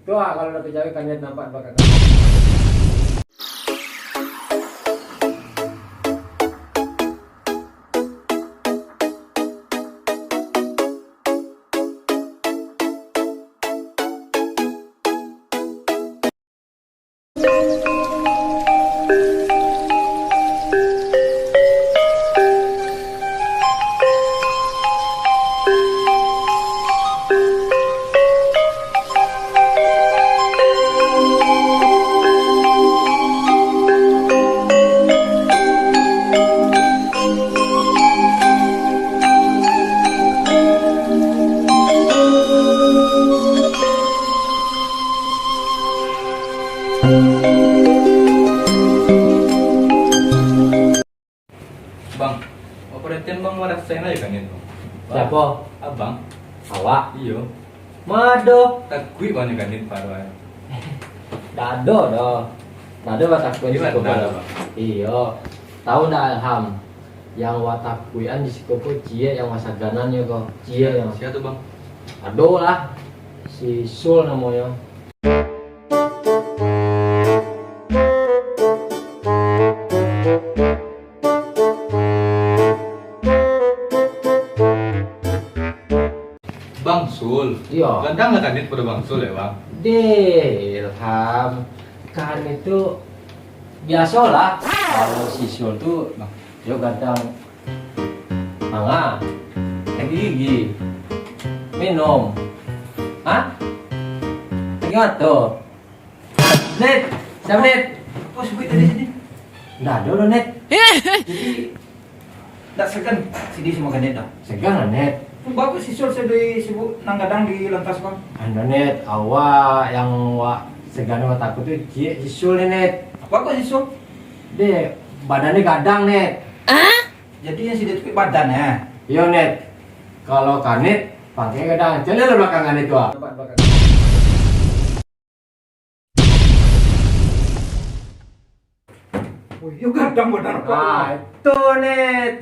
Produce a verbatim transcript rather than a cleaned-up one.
Yo, ah, kalau udah picawi kan dia nampak dua kakak. Bang, operatian bang marasa aja kan itu? Siapa? Abang. Awak? Iyo. Mado. Takuik banyak kan itu, Pak. Dak ado doh. Dak ado wak takuik di siko ko. Iyo. Tahu ndak, Ham? Yang wak takuikan di siko ko ciek yang wak saganannyo ko. Ciek yang. Siapa tuh, Bang? Ado lah. Si Sul namonyo. Bang Sul. Iyo. Gadang lah kan itu pado Bang Sul ya, Bang? Deh, Ilham. Kan itu biasolah. Kalau si Sul tu, yo gadang. Manga. Tagih gigi. Minum. Hah? Tagih mato. Net, siapa, Net? Apa sebut tadi sini? Ndak ado doh, Net. Jadi, ndak segan sidi samo Ganet doh? Segan lah, Net. Bagus si Sul sendiri sibuk nang gadang di lantas, Bang. Anu, Net, awak yang wak segan wak takut tu ciek si Sul ni, Net. Apa kok si Sul? Deh, badannyo gadang, Net. Jadi yang sidi tu badan, ya? Iyo, Net. Kalau Ganet, pangkeknyo gadang. Caliak lah balakangan itu, ah. Oh, iyo gadang badan, Pak. Ah, itu, Net.